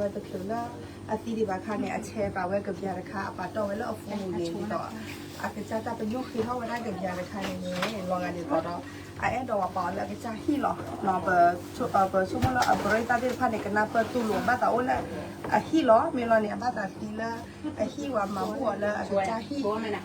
ဝဲတချုးလၢအသံဒံးဘၣ်ခါန့ၣ် အဆဲးပာ်ဝဲကပျၢ်တခါ အပာ်တီၢ်ဝဲလၢအ phone ပူၤန့ၣ် ဒ်သိး အကစၢ်တၢ်ပညိၣ်ဃ့ထီၣ်ဝဲဒၣ်ကပျၢ်တခါန့ၣ်န့ၣ် လီၤဂာ်ဒ်သိးဒီး အအဲၣ်ဒိးပာ်အီၤလၢအကစၢ်ဟံၣ်လီၤ. ပဆိကမိၣ်လၢအပရ့တၢ်သ့ၣ်တဖၣ်န့ၣ် ကနၢ်ပၢၢ်တူၢ်လိာ်ဘၣ်သးအိၣ်လၢအဟံၣ်လီၤ. မ့ၢ်လီၤန့ၣ် အဘၣ်သးသံလၢ အဟံၣ်ဝဲမၤဘူၣ်အီၤလၢအကစၢ်ဟံၣ်နီၤ ပ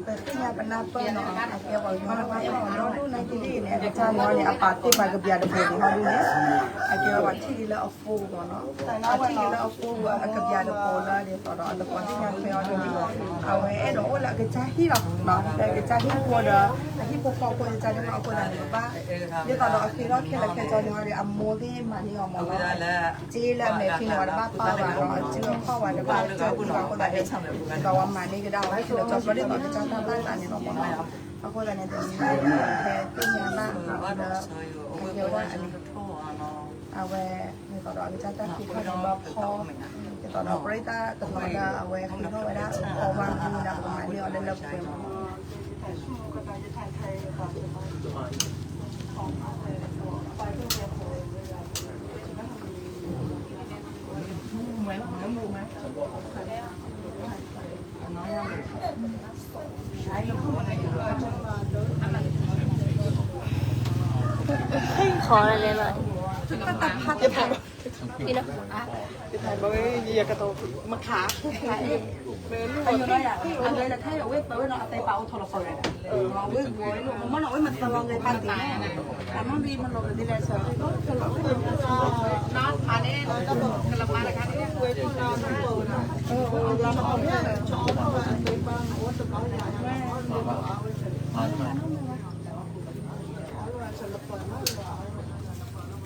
သ့ၣ်ညါပနၢ်ပၢၢ်နီၤ အကဲပှၤကညီလၢပှၤအဲၣ်အီၤဒီဒူၣ်နာ်က့ဒ်အံၤန့ၣ် အကစၢ်န့ၣ်န့ၣ် အပာ်တ့ၢ်မၤကပျၢ်တပူၤန့ၣ်ဟီဒ်န့ၣ် အကဲဝဲပှၤထံၣ်ဒ်လၢအ phone မ့ၢ်နီၤ အထံၣ်ဒ်လၢအ phone အကပျၢ်တပူၤလၢဒ်သိးဒီးအတပီၤသ့ၣ်ညါထွဲအီၤဒ်န့ၣ် အဝဲအဲၣ်ဒိးအိၣ်လၢအကစၢ်ဟံၣ်လီၤ လၢအကစၢ်ဟံၣ်ဖိဒီး အဟံၣ်ဖိဃီဖိကစၢ်န့ၣ်မ့ၢ်အဃိသတးန့ၣ် ကဘၣ် ဒ်သိးဒီးအဃ့ထီၣ်ခဲလၢာ်ခဲဆ့န့ၣ်ဒီး အမိၢ်သ့ၣ်မၤန့ၢ်အီၤမ့ၢ်နီၤ စ့လၢအမဲာ်ချံန့ၣ် ပှၤတဘၣ်ပာ်ဘၣ်နီၤ စ့လၢခီၣ်ပှၤတဘၣ်ကၢ်သံဘၣ်အဃိသတးန့ၣ် ဒီးပှၤမၤန့ၢ်ကဒါအီၤလၢခံလၢာ်ကၠီကၠီဒ်သိးကစၢ်တၢ်ဘၣ်သးန့ၣ်လီၤမ့ၢ်နီၤ အဃိသတးန့ၣ် တနံၤညါအံၤ ဟဲသ့ၣ်ညါဘၣ်လၢ အကဲဝဲဒၣ်အံၤ အဝဲ ဒ်သိးဒီးအကစၢ်တၢ်ဃ့ထီၣ်န့ၣ်လီၤဖီ ဒ်သိးဒီးပရ့တၢ်တနီၤလၢအဝဲဃ့ထီၣ်ဝဲဒၣ်အီၤဝဲမ့ၢ်ဒီးပကမၤန့ၢ်အီၤလၢလၢပှဲၤပှဲၤမ့ၢ် ဟဲခီလဲၣ်လီၤ ယကတီၢ်မခါ အယိာ်လီၤယၤ အဒၢးလၢခဲအံၤ အဝဲသၢဝဲနီၤ အသဲပာ်အိၣ်ထီၣ်လီၤဃီၤဝဲဒၣ် အဝဲဂီၤဝဲလိာ် မ့ၢ်နီၤ အဝဲမၤသလီၤဂဲၤဖးတံၢ်န့ၣ် အနီၢ်ဒံးမၤလီၤကဒ်လဲၣ်ဆၢ သလီၤဂဲၤဖးန့ၣ် ကလမၤတခါန့ၣ်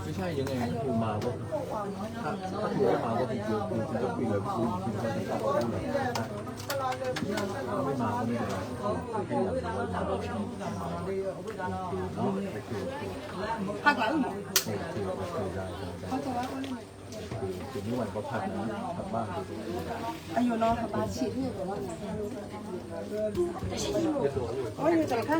ไม่ใช่ยังไง ถูกมาก็ ถ้าถูกมาก็ไปเจอครูที่จะคุยเลยครูที่จะตอบครูเลยไม่มาก็ไม่เป็นไรเนาะโอเคโอเค พักหลัง โอเคโอเคได้ได้ได้ คือไม่ไหวก็พักนะพักบ้าง အယိာ်နီၤ ဟဘါဆံး အယိာ်တခါ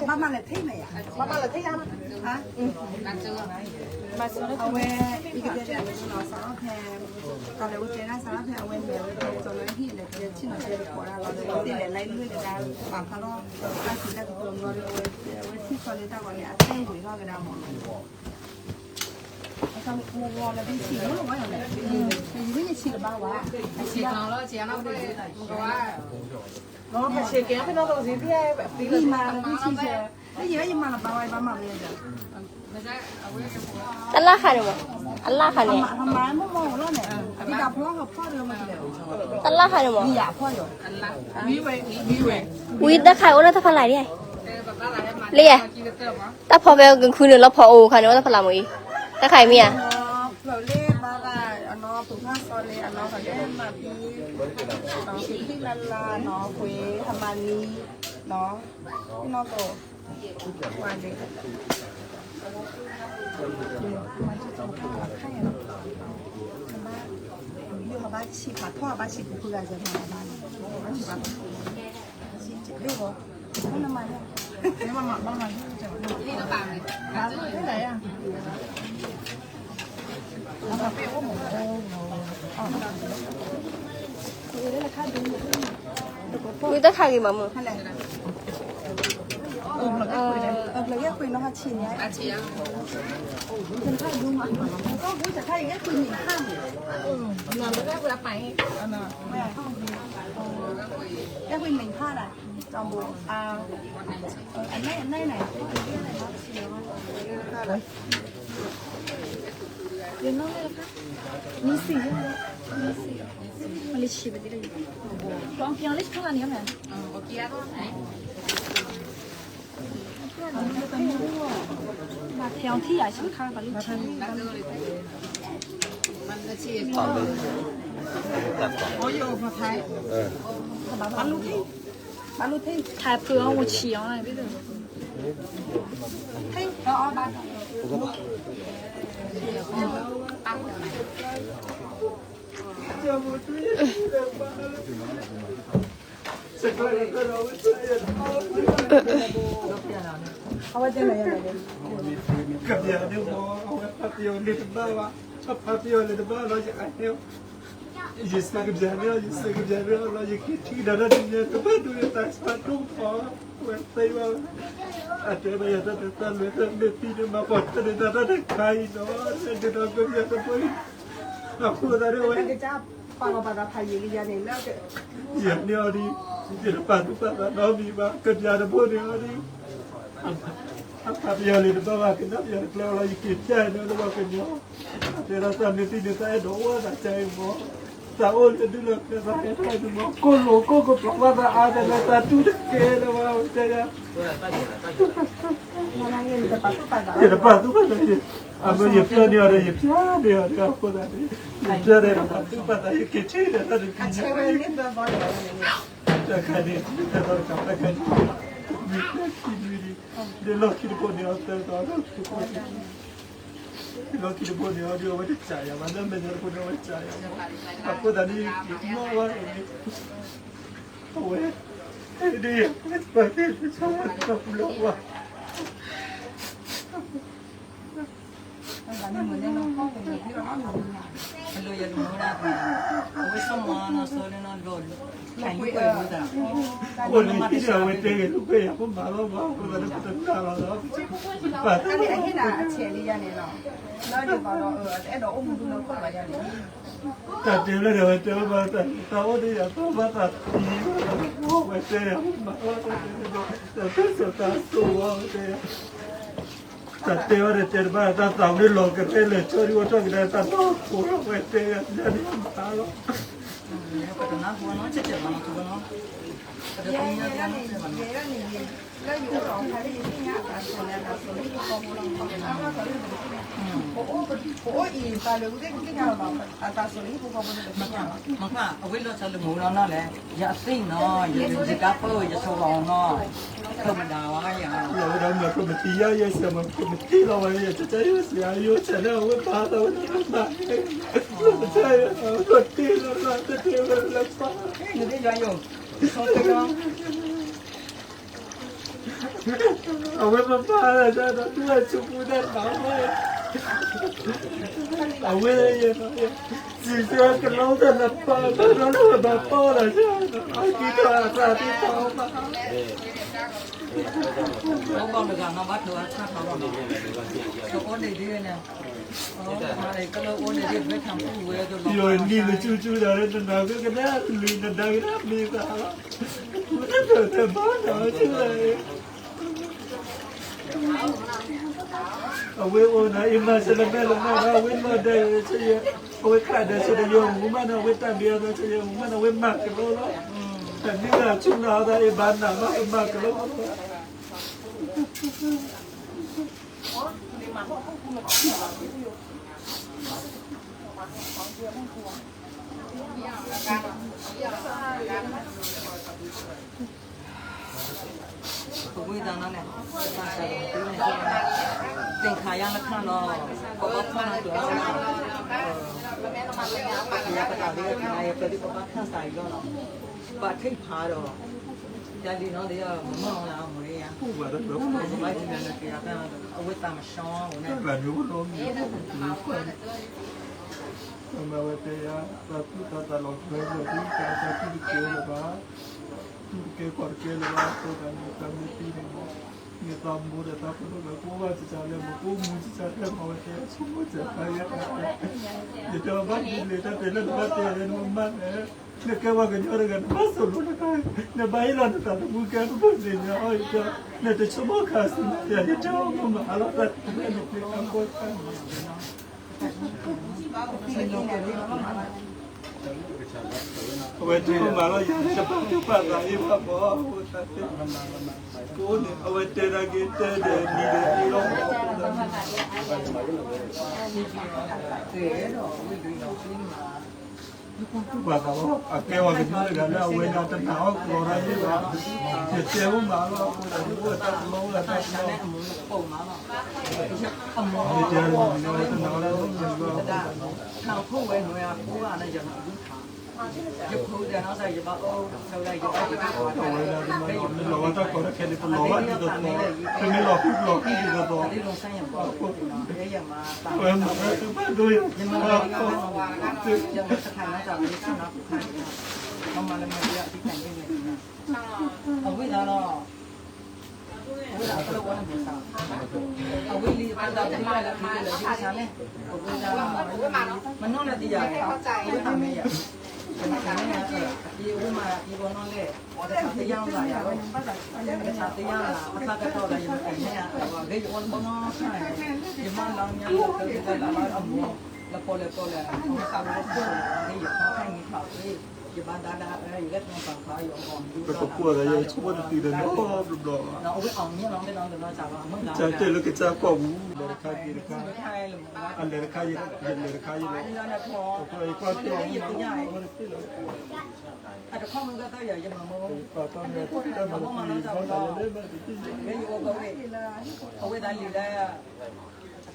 ဘါမၤလဲၤထံၣ်န့ၣ်ယါ ဘါမၤလဲၤထံၣ်ယါ အဝဲ အံၤကတဲယါန့ၣ်နီၤ စးထီၣ်ဖဲ တၢ်လဲၤဝဲတဲဒၣ်စးထီၣ်ဖဲအဝဲလဲၤဝဲတဲကၠီၤလၢဟံၣ်လဲၤတဲထံၣ်နီၤတဲတကိးဒၣ်လီၤ တဲလဲၤလၢလွဲၢ်ကဒါ ပာ်ဖျါထီၣ် တၢ်စံးတၢ်ကတိၤဘျီဒီး အဝဲထံၣ်ကီၤလၢတၢ်ဂီၤန့ၣ် အတဲဝံၤထီၣ်ကဒါမ့ၢ်နီၤ မ့ၢ်ဝဲလၢဆံးလီၤ ဆံးလီၤ ဆံးလီၤ ဆံးလီၤ လီၤဖးဆံးကဲ ဖဲနီၣ်တကစံး မၤလီၤဖဲဆံးဆံး လၢယဲယမၤလီၤဘၣ်ဝဲ ယဘၣ်မၤဝဲ တလၢ်ခါန့ၣ်မး အလၢ်ခါန့ၣ် ဟမၤမ့ၢ်မ့ၢ်လီၤန့ၣ် ဒ်တၢ်ဖီၣ်ဟီၣ်ဖီၣ်ဒီးမၤတလဲၣ် တလၢ်ခါန့ၣ်မး ဝံၤတၢ်ခါအိၣ်လၢတၢ်ဖီလာ်ဒ် လၢယဲ တၢ်ဖီဖဲကခုန့ၣ်လီၤဖီအိၣ်ခါန့ၣ် အိၣ်တၢ်ဖီလာ်မးအံၤ တၢ်ခါအံၤမ့ၢ်ဧါ ဖျိးလ့ဘၣ်ဘၣ်အနီၢ်ပူၤခါစီလ့အနီၢ်ခါကဲမၤဖံ ဖံဖံလၢ်လၢ်နီၢ်ခွ့ဟမၤနံနီၢ် နီၢ်ကိၣ် ဝါဒ့ ယိၤဟဘါဆံးဖးထီၣ်ဘါဆံးပူၤဖုဂၤစဲမၤဘၣ်န့ၣ် ဘါဆံးပူၤ ဘါဆံးပူၤ ဘါဆံးပူၤ ဝံၤတၢ်ခါဂ့ၤမးမုၢ် အဝဲတဲလၢယၤန့ၣ် ကပျၢ်ဒုးဘီ အဝဲဖးတယိာ်န့ၣ်တဘၣ်ဘၣ် ဖါပယီၤလၢတဘၣ်လီၤ ယအဟဲ ယစံးကပျၢ်န့ၢ်အီၤ ယစံးကပျၢ်န့ၢ်အီၤလီၤ ယက့ၤထံၣ်ကဒါတၢ်တမံၤ တဘၣ်ဒိးန့ၢ်သးဆါဒိၣ်ဖီ ဝဲသ့ဝဲ အတဲဘၣ်ယၤတၢ်တသးလွဲၢ်တၢ်မ့ၢ်သံန့ၣ် မၤပိာ်ထွဲန့ၢ်သးတၢ်တခါအံၤနီၤ ဒ်သိးကပျၢ်တဘိအံၤ အဃိသတးန့ၣ်ဝဲ ယၤန့ၢ်အီၤဒ် ယတပာ်သူၣ်ပာ်သးနီတမံၤဘၣ် ကပျၢ်တဘိန့ၢ်အီၤဒ် အဖါပယီၤလၢတဘၣ်ဘၣ် ကနၣ်ပယီၤတကျဲဝဲလီၤ ယက့ၤပျၢ်န့ၢ်လၢပှၤကညီ အတဲဒၣ်သးမ့ၢ်သံန့ၣ် သးအဲၣ်ဒိးအိၣ်သးကါအံၤမး သးအိၣ်လၢဒုလၢကျဲသးဟဲထီၣ်အံၤမး ကိၢ်လိာ်ကိၢ်ကပျီၤဘၣ်သးအါတလၢသးတူၢ်တကဲလၢၤဘၣ် တဲယၤ ယတပာ်သူၣ်ပာ်သး ယ အမ့ၢ်ယပျၢ်န့ၢ်အီၤဒီး ယပျၢ်န့ၢ်အီၤဒီး အဃိသတးန့ၣ် ယပျၢ်ဒီးတပာ်သူၣ်ပာ်သး ယက့ၤထံၣ်ဒီးတၢ်တမံၤ တၢ်ခါန့ၣ် တၢ်သီတခါ တၢ်ခါန့ၣ် မ့ၢ်တၢ်ခံနွံဒံး ဒ်လီၢ်ခံတဘိန့ၣ်အီၤသၢသီ လီၢ်ခံတဘိန့ၣ် လီၢ်ခံတဘိန့ၣ်အီၤဒီး အဝဲတစးယၤဘၣ် လၢမဲာ်ညါတဘိန့ၣ် အဝဲစးယၤဘၣ် အဃိသတးန့ၣ် ယက့ၤမီၢ်ဝဲန့ၣ် အဝဲ ဒ်ယၤ ပှၤသ့ၣ်တဖၣ် တၢ်ပူၤလီၤဝါ အိၣ်လၢဟံၣ်ဒီးအဝဲတဲဂ့ၤ လူၢ်ကွဲယၤဖိမၤလီၤဘၣ် အဃိသတးန့ၣ် ပတနာ်လီၤဒီး ပတပာ်တၢ်လီၤ တၢ်တဲလၢဒီးဝဲတဲဝဲဘၣ် တၢ်အိၣ်ဒီးယၤသီဘၣ်သးသံ ဝဲတဲယၤမၤဝဲ တၢ်တဲဆိးသးဆိးဝဲတဲယၤ တၢ်တဲဝဲဒီးတဲတဘၣ် တၢ်သးဝံၣ်လီၤကရဲလၢာ် ကၠီဒံးဝဲထီၣ်ကဒါ တၢ်နီၢ်ခိလီၤ ဝဲတဲယၤ ယၤန့ၣ်မၤလီၤ မ့ၢ်ကွၢ် အဝဲလီၤဆီလၢမူလီၤနီၤလဲၣ်, ယအသ့ၣ်နီၤ, ယတၢ်ပၢၢ် ယဆိဝဲအီၤနီၤ, ကမတၤဝဲယၤ, လီၤဝဲဒီးမၤကမတံယါ ယဲစဲးမၤကမတံလီၤဝဲ ယကကယဲစဲး ယိဆဲးလၢအဝဲဘၣ်သးဝဲဒၣ်မၤ, ကတၢၢ်ယၤ ကတ့လီၤလၢတတဲဝဲလၢပၢ်, နသ့ၣ်ယွၤယိာ်, အဝဲမၤဘၣ်လၢၤဒီး ဒုးအဆိကမိၣ်တၢ်နီၤဝဲ, အဝဲယဲနီၤ, စံးဆၢကလီတၢ်လၢပၢ် ဘၣ်ဒီးလၢဘၣ်ပၢ်လၢၤ, အကံထီၣ်အသးသ့ၣ်တဖၣ်ဘၣ်, အိၣ်ဘၣ်လၢဂၤနီၤ ဘၣ်ဒိးအဆၣ်ထီၣ်လီၤနီၤ, ကအိၣ်ဒံးဒ်န့ၣ်, ကလၢအိၣ်ဒံးဒ်ဝဲထၢဖူဝဲ, ယိၤနံၤနစုဆူဒီး နနၤက့ၤကဒါ နလံၤနဒါက့ၤဒၣ်မ့ၢ်သးလီၤ, နတၢ်တဘၣ်နီၤဆူလဲၣ် အဝဲအိၣ်နၤအံၤမၤစၢၤလၢမဲာ်လၢမဲာ်ဒီး အဝဲလီၤဒၢးဆၢယဲ, အဝဲခးဒၢးဆၢဒီးယိၤမူမးနီၤ အဝဲတၢ်ဘံအသးဆၢယဲမူမးနီၤ အဝဲမၤကလီလီၤ, တၢ်နံၣ်ဂၤဆူလီၤအသးအံၤဘၣ်နၤဘၣ်ကမၤကလီလီၤ, ပဝဲဒၣ်န့ၣ် သင်္ခါရလၢခါလီၤ, ပဘၣ်ဖီၣ်နၤကျိၤ, ယပတၢ်ဒ်ခါယပဒ်ပဘၣ်ခၣ်သးအံၤလီၤ, ပှၤထံၣ်ဖးဒီး, ယၤဒ်နီၤဒီးယမၤလီၤလၢအမူရယါ, ပဘၣ်ယၤန့ၣ်ကယၤတၢ်, အဝဲသးမဆှီဝဲန့ၣ် မၤဝဲတဲယၤ တၢ်သူၣ်တၢ်သးလီၤကျဲလၢာ်ဒ် တၢ်တၢ်သူၣ်တကဲလၢၤဘၣ်, သူၣ်တကဲကီၢ်တကဲလၢၤဘၣ် အဃိသတးန့ၣ် တၢ်မ့ၢ်သံန့ၣ်မး, မ့ၢ်သးမိၢ်ဒီးသးဖိဒိၣ်ဒီး ကအိၣ်ဘၣ်စှၤစှၤလၢမး ကအိၣ်မူစှၤစှၤလၢမး ဝဲတဲ ဆိကမိၣ်စၢၤခါယဲ ယတဲဘၣ်မ့ၢ်လၢတၢ်တဲလၢနဘၣ်တဲလၢနမၤန့ၣ်, နကဲပှၤကညီတဂၤ နဘၣ်သိၣ်လိနသး, နဘၣ်ဟ့ၣ်လီၤနသးသမူကဲ နဘၣ်သ့ၣ်ညါအီၤယတဲ, နတဆိကမိၣ်ခါဆူညါ ယတဲအီၤမ့ၢ်မၤအါလီၤတၢ်တဖၣ်န့ၣ် ကဲကီၢ်ခိၣ်တဖၣ်န့ၣ် အဝဲတဲမ့ၢ်မးလီၤ ယၤတဘၣ်ကဘၣ်သးအံၤဘၣ်မး အဃိသတးန့ၣ် အဝဲတဲဒၣ်က့ၤတဲဒီးနံၤဒီးအ့လီၤမး ဘၣ်သးလီၤ အကဲဝဲကညီတဂၤလၢအဝဲဒၣ်တနာ်အီၣ်ကျီၤတၢ်န့ၣ်ဘၣ်, ယတဲအိၣ်မးလီၤ အဃိသတးန့ၣ် အိၣ်တၢ်တလီၢ်အိၣ်တၢ်တလီၢ် ယတဲအိၣ်မးလီၤ တနာ်အီၣ်တၢ်န့ၣ်ဘၣ် ထးခိၣ်ဝဲနွဲအဃိဘၣ်န့ၣ် ယၤနၤအုၣ်ထး ယဖိဒီးနီၢ်သး ယဘၣ်အိၣ်ဆိးဝဲဒၣ် ယဘၣ်ယတၢ်ကီတၢ်ခဲ မ့ၢ်လီၤဝဲတၢ်ကီတၢ်ခဲန့ၣ် ပလီၤဝဲဒ်သိးသိး, ပမ့ၢ်လီၤဃုပလီၤဃုဒ်သိးသိး, အဝဲမၤဝဲတဘၣ်ဒိယၤ, ယမၤလၢယမၤလၢယမၤတခါနီၢ်သး ပမၤလၢမၤလၢယမၤ အဝဲဒၣ်လီၤ အဝဲဒၣ်အဖျၢၣ်ဝဲန့ၣ်မ့ၢ်သး, အဝဲလံ အဝဲဒၣ်လံလၢခံလၢခံဆါန့ၣ်, အဝဲဒၣ် မနီၢ်လၢတယၤ, အဝဲတၢ်မ့ၢ်ယၤ, ယမ့ၢ်န့ၣ် ယဝဲမၤယဂီၢ်နီၢ်လဲၣ်, ကဆါတယၢ်လၢယၤ, ကဆါတယၢ်လၢ အသၣ်ကတီၢ်လၢယမ့ၢ်န့ၣ်, အဝဲဂ့ၤယအိၣ်တဘီနီၢ်ဆါန့ၣ်, ယမၤလီၤညါလၢတၢ်လၢအမိၢ်, လၢပီၣ်လဲၣ်ပီၣ်လဲၣ်, မ့ၢ်သးဝဲတခိၣ်လၢ ယခီၣ်ဖဲန့ၣ်ခီၣ်ဝဲ ယဘၣ်ဒါဒါ ယလဲၤကျီပၤခါ ယအီၤ ယကဘၣ်ပှၢ်သးယဆိကမိၣ်တတုၤဒီးနီတဘျီဘၣ်, အဝဲအီၤမ့ၢ်လီၤ မ့ၢ်လီၤတနီၤစၢ်ဘၣ် အမုၢ်ဂၤ ကစၢ်တဲလၢကစၢ်ကီၢ်ပူၤ လဲၤတခါက့ၤတခါ, အလဲၤတခါယလဲၤတခါယလဲၤ, ယကွၢ်တဲအီၤ အတခီမုၢ်ကသၢယၤ ယမၤမုၢ်, ယကွၢ်တၢ်မၤတၢ်မၤလီၤတံၢ်လီၤတၢ်ယၤလဲၣ် မ့ၢ်တထံၣ်ယၤ, မ့ၢ်ယအိၣ်ကဝဲၢ်, အဝဲသးလံၤလၢ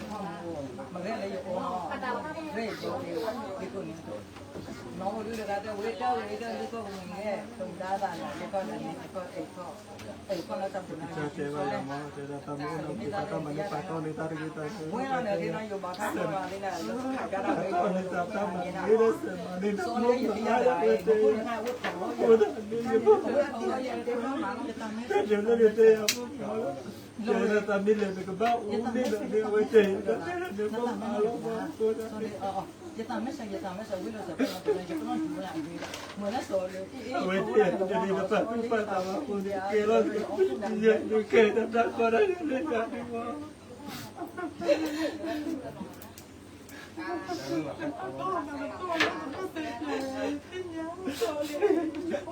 မ့ၢ်ဂ့ၤလၢယအိၣ်, ဂ့ၤယအိၣ်, ဒ်သိးန့ၣ်, နီၢ်အိၣ်ဒုးတဂၤတဲဝဲ တၢ်ဝဲတၢ်လံကီၢ်ပူၤန့ၣ် ကဒါသးန့ၣ် ယကီၢ်တန့ၣ် ယကီၢ်တခီၣ်, တခီၣ်လၢတၢ်ပူၤန့ၣ် ကတဲဘၣ်ယၤမ့ၢ် တဲဒၣ်တၢ်မ့ၢ်အိၣ်န့ၣ် ပာ်တၢ်မၤန့ၢ်ပာ်တီၢ်န့ၢ်တၢ်တဂ့ၤတၢ်ဂ့ၤ, ဝဲလီၤန့ၣ် ဒ်နီၢ်ယိၤဘၣ်ခါန့ၣ် ပာ်တီၢ်န့ၢ်တၢ်မၤန့ၢ် စီၤလၢယတယၤလၢ ယဖိန့ၣ် အဝဲဖးလီၤယၤ, အဝဲဖးလီၤယၤ တဲဘၣ်မး ယတၢ်မ့ၢ် တဲယၤမ့ၢ် တဲလၢတၢ်မ့ၢ်လဲၤနကဘၣ်အိၣ်န့ၣ်ဒီးန့ၣ် အဝဲတဲနတၢ်မ့ၢ်လီၤဘၣ်အဃိဒီး ယတၢ်မ့ၢ်စၢၤ ယတၢ်မ့ၢ်စၢၤဝံၤလီၤစၢၤ ပနီၢ်တူၢ်ဝဲလၢအဂ့ၤဒီး မ့ၢ်လၢစီၤလၢ အဝဲတဲ တန့ၣ်နပာ်သူၣ်ပာ်သးဘၣ်အဃိန့ၣ် ကဲလီၤန့ၣ် ယကဲတၢ်တၢ်ကီတၢ်ခဲလၢယၤန့ၣ်မး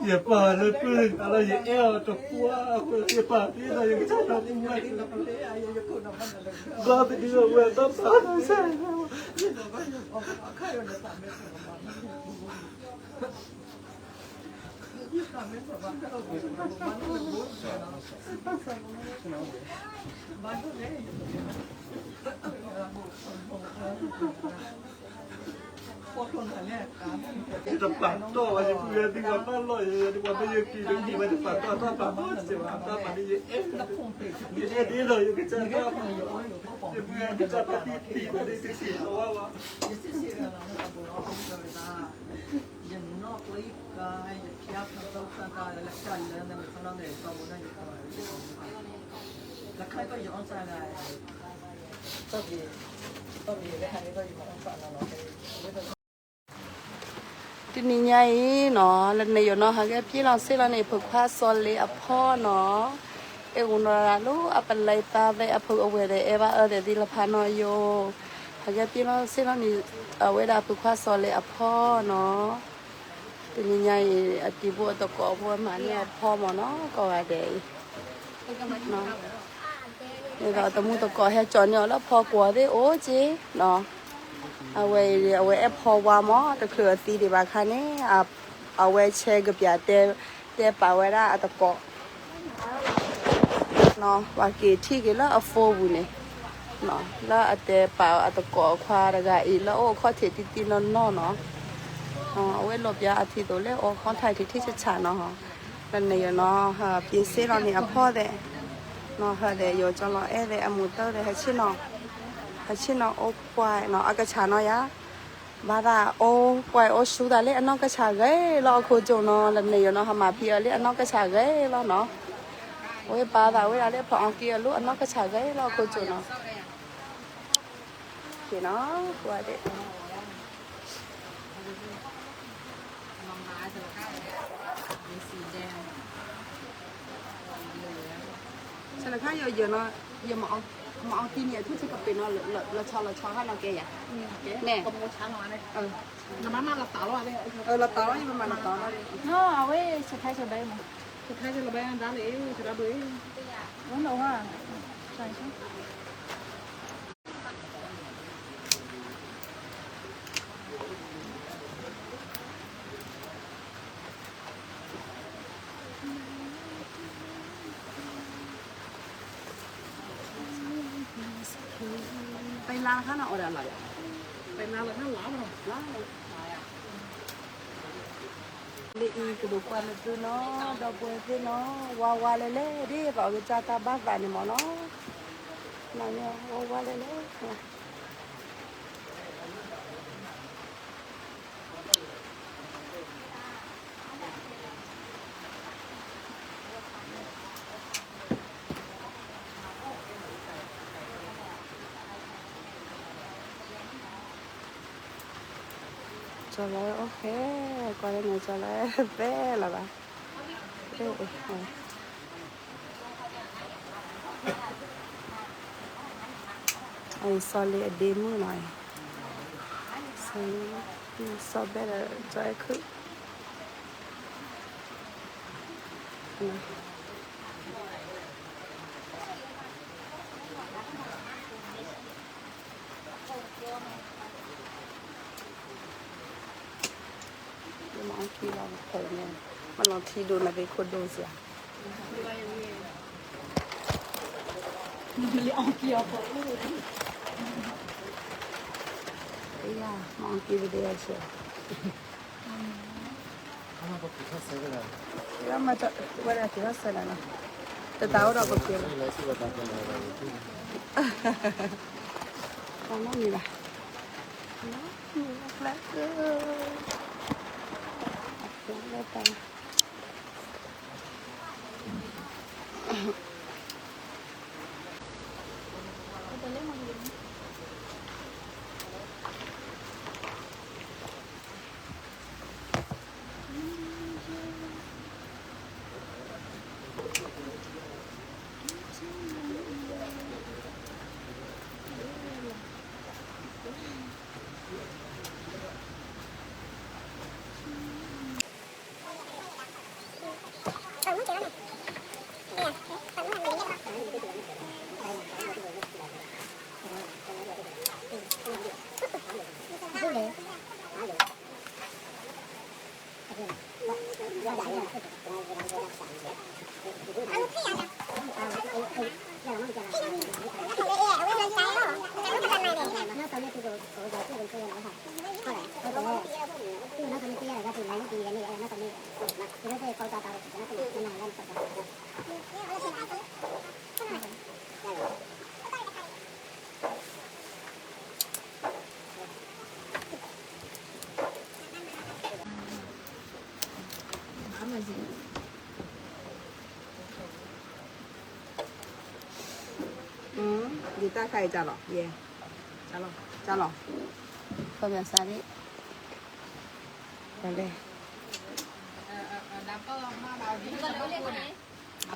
ယပာ်လၢပုၢ်တဂၤလီၤ ယအဲၣ်အီၤတပှၢ်အဃိ ယပာ်သ့ဒီးယကစၢ်ဒီးပှၢ် ဘၣ်သဒုအဝဲသးပာ်သးစၢ် ယတပာ်တီၢ်ဘၣ် ယပုၢ်ယဲသံၣ်ပှၤဘၣ်လီၢ်ယဲ ယတပာ်မ့ၢ်ယက့ၤတက့ၤဘၣ် ယတပာ်တီၢ်တၢ်ပာ်မီၢ်စဲးဘၣ် တၢ်ပာ်န့ၣ်ယအဲၣ် ယအဲၣ်ဒ်သိးယကစၢ်တၢ်ပာ် ယမ့ၢ်ယကစၢ်တၢ်ပာ်တံၢ်တံၢ်ဘၣ်န့ၣ် တထံၣ်လီၤဘၣ် ယနီၢ်ကီၢ်အံၤကါ ယဖျါဖးသီဖးသးလၢကၢ်လၢနမ့ၢ်သနီၣ်န့ၣ် ကီၢ်ပူၤန့ၣ်ယကီၢ် လၢခါကီၢ်ယအီၣ်စၢ်ဂၤ ကီၢ်ပူၤ ကီၢ်ပူၤလၢခါကီၢ်ယမၤအီၣ်စၢ်လီၤလီၤ တနံၤညါအံၤနီၤ လၢနယိာ်နီၤ ဟးဂဲၤပျ့ၤလီၤစ့ၢ်လီၤန့ၣ် ဖိခွါစီၤလ့အဖီနီၤ အဲၣ်ဝံၤနီၤလၢအပလံးသးသဲးအဖိအဝဲၢ်သဲး အဲၣ်ဘၣ်အၢသဲးသ့ၣ်လၢဖးနီၣ်ယိာ် ဟးဂဲၤပျ့ၤလီၤစ့ၢ်လီၤန့ၣ် အဝဲဒၣ်ဖိခွါစီၤလ့အဖီနီၤ တနံၤညါအံၤ အတံၤဖိအသကိးဖိမၤန့ၢ်အဖီမၢ်နီၤ ကိးဂၤဒဲးအံၤ ဒ်သိးအတမူသကိးဟဲကၠီန့ၢ်အီၤလၢဖီကွီၤသ့ၣ်အိၣ်က့နီၤ အဝဲအံၤ အဝဲအဲၣ်ဖီဝါမၢ် တချုးအသံဒံးဘၣ်ခါန့ၣ် အဝဲဆဲကပျးတဲ တဲပာ်ဝဲဒၣ်အသကိး ပှၤက့ၤထံၣ်က့ၤလၢအ phone ပူၤန့ၣ် လၢအတဲပာ်အသကိးခွါတဂၤအံၤ လၢအအိၣ်ခီၣ်ထံးတံၢ်တံၢ်နီၢ်နီၢ်နီၤ အဝဲလီၤပျါအထံသိးလၢအအိၣ်ခီၣ်ထံးထံးဆးဆးနီၤ လၢနယိာ်နီၤ ဟးပျ့ၤစ့ၢ်လီၤန့ၣ် အဖီသဲး နီၤ ဟဲဒီးယိၤကၠီလီၤအဲၣ်သဲး အမူတၢ်သဲး ဟဲဆ့ၣ်နီၤ ဟဲဆ့ၣ်နီၤအိၣ်ပှဲၤနီၤ အကဆးနီၤယၤ ဘၣ်သးအိၣ်ပှဲၤအိၣ်ဆူသးလၢ အနီၢ်ကဆးဂဲၤလီၤအခိၣ်ကၠိနီၤ လၢနယိာ်နီၤ ဟးမၤဖံးအီၤလၢအနီၢ်ကဆးဂဲၤလီၤနီၤ ဝဲပာ်သးဝဲဒၣ်လၢဖီအီက့အလိၣ် အနီၢ်ကဆးဂဲၤလီၤအခိၣ်ကၠိနီၤ က့ၤနီၤ ကွၢ်ဒဲး ဆလခါယိၤယိၤနီၤ ယမၤအီၤတံၢ်န့ၣ် အထူၣ်ဆ့ကပ့ၤနီၤ လီၤဆီလီၤဆီခါနီၤကဲယၤ နဲၣ် လီၤတီၤလီၤ ယမၤလီၤတီၤလီၤ အဝဲဆခါဆဘဲမး ဆခါဆလဘဲဒါလၢ ဆဒါဘၢ ဝဲနီၤဝါ ပလါခါန့ၣ် အိၣ်ဒၣ်လီၤယၤ ပလါလီၤခါလီၤလီၤ လီၤယၤ ပ အံၤကဒိးကွၢ်လၢသုနီၤ, ဒီပုၢ်ဝဲၢ်သ့ၣ်နီၤ, ဝါဝါလဲၤလဲၤဒ်သိးကစၢ်တၢ်ဘၣ်သးန့ၣ်မ့ၢ်နီၤ, နန့ၣ် ဝါဝါလဲၤလဲၤ ကၠီၤလီၤအိၣ်ခဲ, ကွၢ်လၢန့ၣ် ကၠီၤလီၤဖဲလီၤဘၣ်, ဖဲ အံၤစီၤလ့ၤအဒ့မုၣ်နီၤအံၤ, စီၤဘဲဒီးကၠီၤအဲၣ်ခုၣ် မ့ၢ်လီၤထံဒိၣ်န့ၣ်သ့ၣ်ခိၣ်ဒိၣ်စ့ၢ်, မ့ၢ်အီၣ်ကံပဒိၣ်စ့ၢ်, ဝဲဒၣ်က့ၤထီၣ်စဲးလီၤ, တတၤအိၣ်ဒီးပက့ၤလီၤ, တမ့ၢ်ဘၣ်, လၢတၢ် ယတၢ်ခါအံၤတၢ်လီၤ, ယဲ, တၢ်လီၤ, တၢ်လီၤ, ခီပညီစးဒ်, လဲၣ်,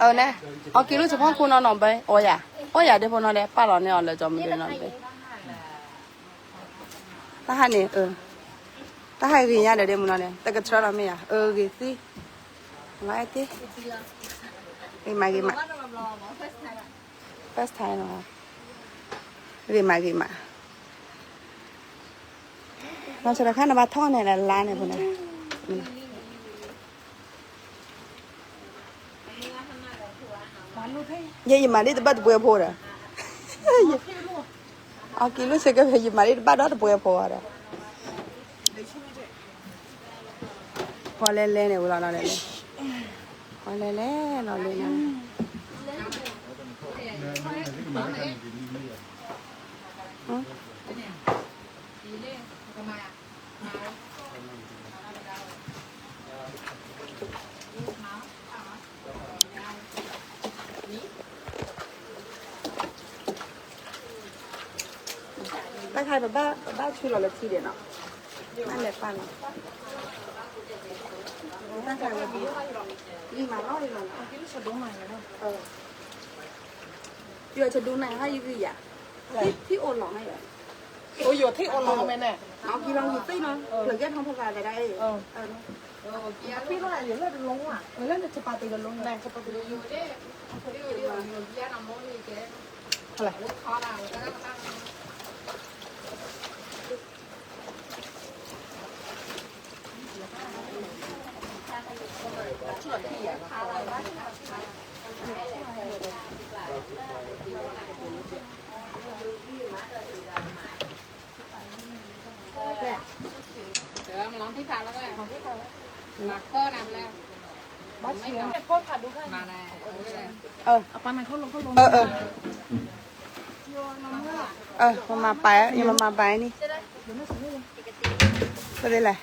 အန့ၣ်, အီၣ်ကံလိၣ်ဆဖီခိၣ်နီၢ်နီၢ်ဘဲ, အီယၤ, အီယၤဒ်ဖိနီၢ်ဒဲး ပာ်လီၤန့ၢ်အီၤလၢကၠီမဒုနီၢ်ဘဲ, တၢ်ဟါန့ၣ်, တၢ်ဟါဂ့ၤညါဒီးဒ်မနီၢ်န့ၣ် တကထြၢလီၤမ့ၢ်ယၤ, အဂ့ၤသံ, လီၤအဲၣ်သ့, ဂ့ၤမးဂ့ၤမး first time လီၤ, ဂ့ၤမးဂ့ၤမး, လီၤဆီတခါနဘၣ်ထီၣ်န့ၣ်လၢလါန့ၣ်ဖိန့ၣ် ယဲယမၤဒ်တဘၣ်တပှဲၤဖိဒီး, အီၣ်ကံလိၣ်ဆၢကဲဖဲ ယမၤဒ်တဘၣ်ဒီးတပှဲၤဖိဒီး, ပှၤလဲၤလဲၤန့ၣ်ဝဲလီၤနီၤလဲၣ်, ပှၤလဲၤလဲၤလီၤလံနီၤ, တၢ်ခါ ပဘၣ်ဆူလီၤလၢထံဒဲးနီၤ, ဘၣ်လဲၤပာ်လီၤ, တၢ်ခါဝဲ, ဂံၢ်မးလီၤ, ယွၤတဒိးန့ၢ်ဟါယဂံၢ်ယၤ, ထံအိၣ်လီၤမးယၤ, အိၣ်ယိာ်ထံအိၣ်လီၤမးန့ၣ်, အီၣ်ကံလီၤယိာ်သ့ၣ်နီၤ, ဖျၢၣ်ကဲထီၣ်ဖိသၣ်သဒၣ်အံၤ, ဖံလီၤယိာ်လၢတလိၤဧါ, လၢနတပာ်တ့ၢ်တလိၤန့ၣ်, တလိၤ, မၤလီၤဖံဖးလီၤ, မၤခီနၤမလဲၣ်, အပၢ်နၤခီလီၤခီလီၤ, အ မၤပာ်အီၤ ယမၤပာ်အီၤန့ၣ်, လဲၣ်,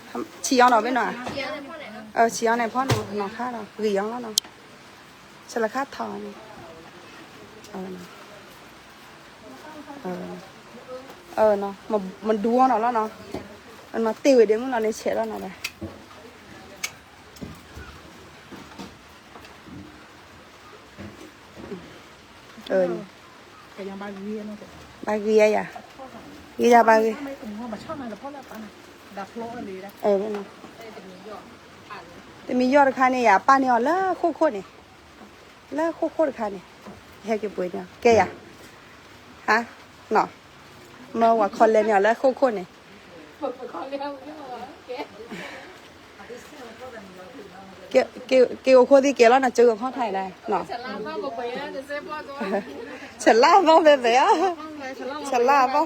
ဆံးအီၤနီၤဘ့ၣ်နီၤ, ဆံးအီၤန့ၣ်ဖီနီၤ နီၤခါဒီး ဂ့ၤအီၤလီၤနီၤ, ဆဲးလီၤခါထီၣ်န့ၣ်, နီၤ, မဒူအီၤနီၤလီၤနီၤ, နီၤတ့ၢ်ဝဲဒၣ်မုၢ်နီၤန့ၣ် ဆဲးလီၤနီၤဒီး ဘၣ်ဂ့ၤယၤယၤ, ဂ့ၤယၤဘၣ်ဂ့ၤ, တမံၤယီၢ်တခါန့ၣ် ယပၢ်န့ၢ်အီၤလၢဃိခိၣ်န့ၣ်, လၢဃိခိၣ်တခါန့ၣ်, ဟဲက့ၤပှ့ၤန့ၢ်အီၤ ကဲယၤ, ဟါ, နီၤ, မၢဝၤခီလဲန့ၢ်အီၤလၢဃိခိၣ်န့ၣ် က့ၤအိၣ်ခိၣ်သံကဲလီၤနၤ ကၠိကခီၣ်ထံးလဲၣ်, ဆလၢအသီဖဲဖဲ, ဆလၢအသီ,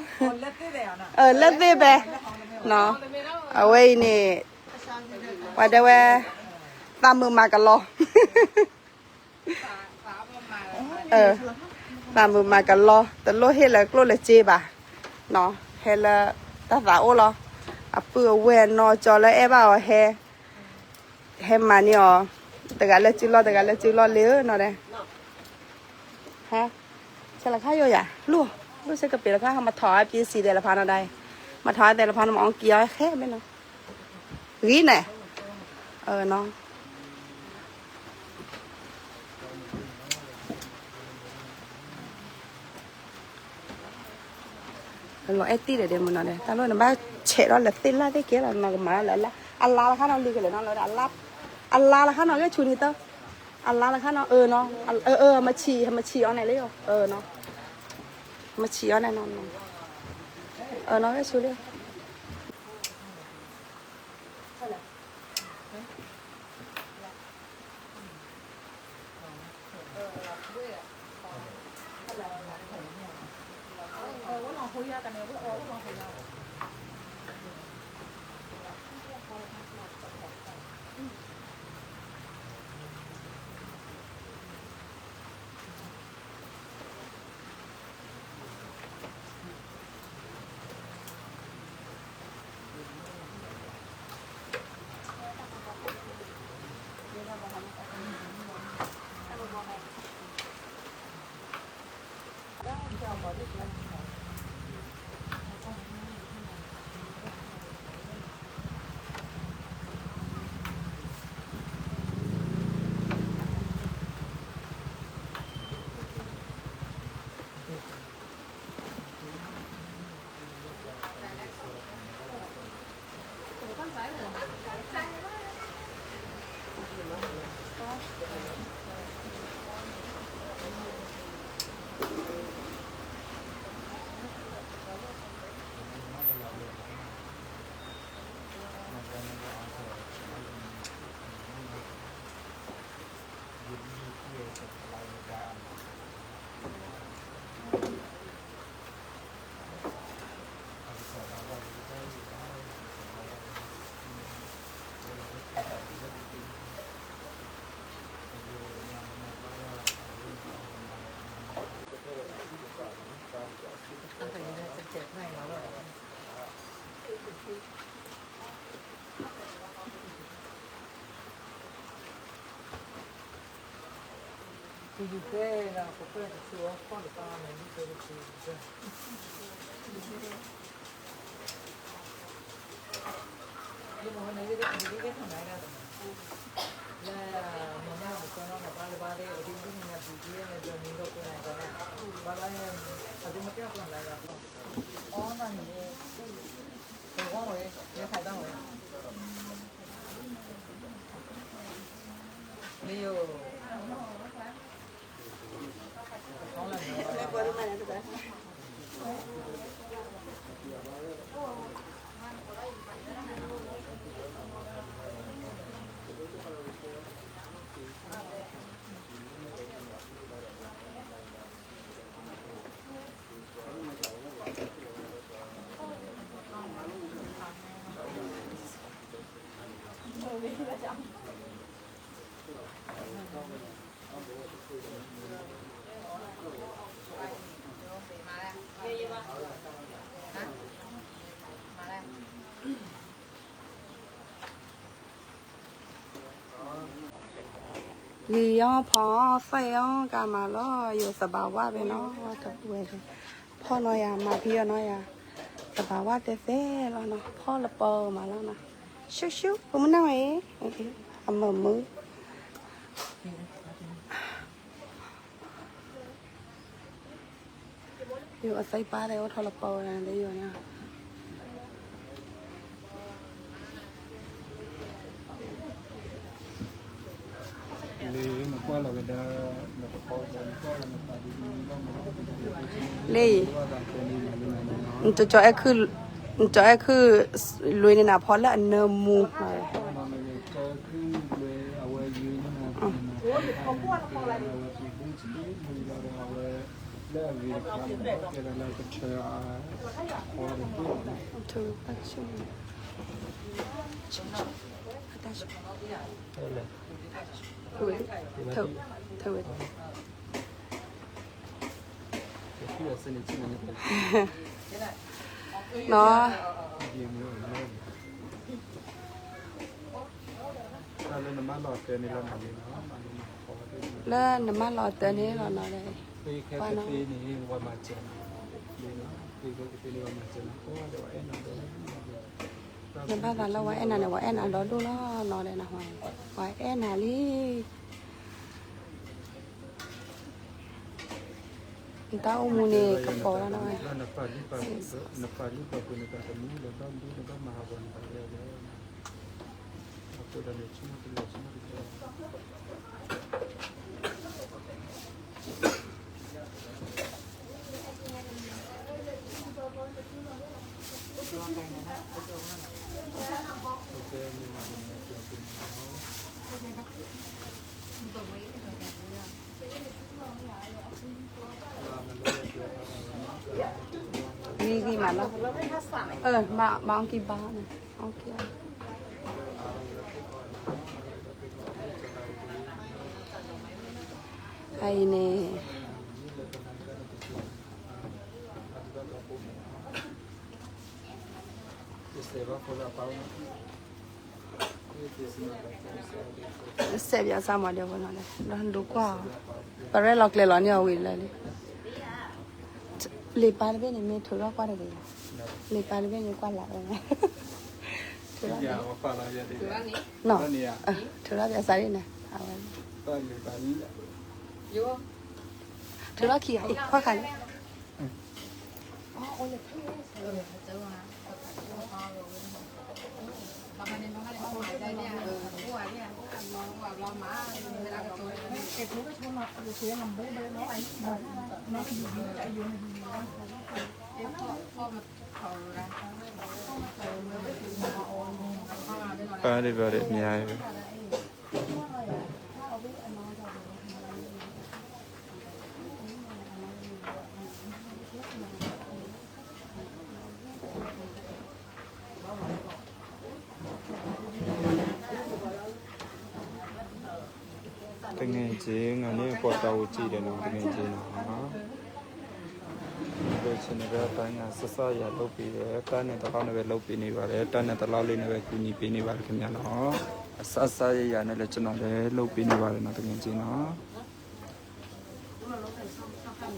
လၢသ့ၣ်ဖဲ, အဝဲအံၤန့ၣ်, ပှၤတဲဝဲ, သးမုာ်မၤကလီ သးမုာ်မၤကလီ တလိၣ်ဟ့ၣ်လၢကျိၣ်လၢစ့ဘၣ်, ဟဲလၢတၢ်သးအိၣ်လီၤ, အပုၢ်အဝဲၢ်နီၢ်ကၠီလၢအဲၣ်ဘၣ်အီၤဟဲ, ဟဲမၤန့ၢ်အီၤ, တဂၤလၢစုလီၢ် တဂၤလၢစုလီၢ်လံဧၢနီၤဒဲး, ဟါ, ဆဲးလီၤခါယီၤယၤ လိၣ်, လိၣ်စ့ၢ်ကီးပ့ၤလီၤခါ မၤထီၣ်အါပ့ၤစံးဒဲးလီၤဖးနီၤဒဲး, မၤထီၣ်အါဒဲးလီၤဖးနီၤ မၤအီၣ်က့ၤအီၤဟဲမ့ၢ်နီၤ, ဂ့ၤန့ၣ်, နီၤ လီၤအဲၣ်တံၢ်ဒီးဒဲးမ့ၢ်နီၤဒဲး တၢ်လိၣ်နဘၣ်ဆဲးထီၣ်လၢသ့ၣ်လၢ်သ့ၣ်ကဲလီၤ နီၤကမၤလၢ အလါလၢခါနီၤ လံကလဲၣ်နီၤလၢ အလါလၢခါနီၤ ဂဲၤဆူနံၤတၢ် အလါလၢခါနီၤ အၢနီၤ မဆံး မဆံးအီၤန့ၣ်လၢ အၢနီၤ မဆံးအီၤန့ၣ်နီၤ အၢနီၤ ဂဲၤဆူလၢ ဂ့ၤအီၤဖီအီၤ သဲအီၤ ကမၤလီၤ ယိၤသဘၣ်ဝါဘဲနီၤ တပဝဲ ဖီနီၤယၤ မၤဖံအီၤနီၤယၤ သဘၣ်ဝါတဲသဲလီၤနီၤ ဖီလပီမၤလီၤနီၤ ရှုရှု ပမုၢ်နၢ်ဝဲအံၤ အမုာ်မုာ် ယိၤအသံပၢ်သဲအိၣ်ထီၣ်လပီဝဲ ယိၤန့ၣ် လၢ နတကၠီအဲၣ်ခုၣ် နကၠီအဲၣ်ခုၣ် လွံၢ်န့ၣ်နၤဖီလၢအနၢမူ နီၤ လၢနမါလီၤတၢ်န့ၣ်လီၤနီၤ လၢနမါလီၤတၢ်န့ၣ်လီၤနီၤ နဘၣ်သးလၢဝဲအဲၣ်နၤန့ၣ် ဝဲအဲၣ်နၤဒီဒိၣ်လီၤနီၤ ဝဲအဲၣ်နၤလံ နတၢ်အိၣ်မူန့ၣ် ကပီၤလီၤနီၤ ဂံၢ်ဂံၢ်မးလီၤ မၤအီၣ်ကံဘါန့ၣ် အံၤန့ၣ် စဲးပၠးစၢ်မၤဒီးဝဲနီၤ ဒီးဒိကွၢ်အီၤ ပရဲၣ်လီၤကျဲလီၤန့ၢ်အီၤဝံၤလၢာ်လံ လံာ်ပၢ်တဘ့ၣ်န့ၣ် မ့ၢ်ထုးထီၣ်ကွၢ်တဂ့ၤ လံာ်ပၢ်တဘ့ၣ်န့ၣ်ကွၢ်လၢ်ဝဲ ထုးထီၣ် နီၤ ထုးထီၣ်ပၠးစၢ်န့ၣ် အဝဲ ထုးထီၣ်ခံဂၤအံၤ ကွၢ်ခါန့ၣ် ပၢ်ဒံးဘၣ်ဒံးမၠါ တငယ်ချင်း ငါန့ၣ်အပိာ်တၢ်အိၣ်ကံၣ်ဒီးနီၤ တငယ်ချင်းနီၤ လိုချင်တဲ့ဘက်ပိုင်းက စစယၤ လုပ်ပေးတယ် တတ်နိုင်သလောက်နဲ့ပဲ လုပ်ပေးနေပါတယ် တတ်နိုင်သလောက်လေးနဲ့ပဲ ကူညီပေးနေပါတယ်ခင်ဗျာနော် အစစယၤနဲ့လည်း ကျွန်တော်လည်း လုပ်ပေးနေပါတယ်နော် တငယ်ချင်းနော်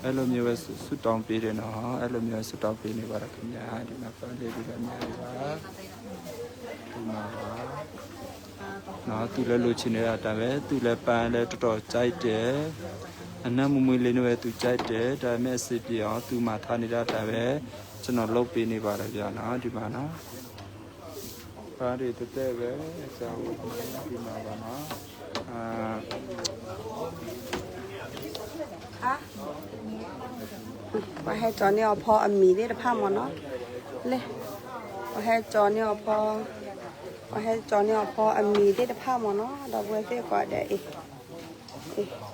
အဲ့လိုမျိုးပဲ ဆုတောင်းပေးတယ်နော် အဲ့လိုမျိုးပဲ ဆုတောင်းပေးနေပါတယ်ခင်ဗျာ ဒီမှာ ပန်းလေးတွေလည်း အများကြီးပါ ဒီမှာပါ နော် သူလည်း လိုချင်နေတာ ဒါပဲ သူလည်း ပန်းလည်း တော်တော်ကြိုက်တယ် အနံ့မွေးမွေးလေးနဲ့ပဲ သူကြိုက်တယ် ဒါပေမဲ့ အဆင်ပြေအောင် သူမှာထားနေတာ ဒါပဲ ကျွန်တော် လုပ်ပေးနေပါတယ်ဗျာနော် ဒီမှာနော် ပန်းတွေ တည့်တည့်ပဲ အကြောင်း ဒီမှာပါနော် အာ ပှၤဟဲကၠီန့ၢ်အီၤဖီအမံၤသ့ၣ်တဖၣ်မ့ၢ်နီၤ လဲၣ် ပှၤဟဲကၠီန့ၢ်အီၤဖီ ပှၤဟဲကၠီန့ၢ်အီၤဖီအမံၤသ့ၣ်တဖၣ်မ့ၢ်နီၤ ဒီပုၢ်ဝဲၢ်သ့ၣ်ကိးဂၤဒဲးအံၤ အံၤ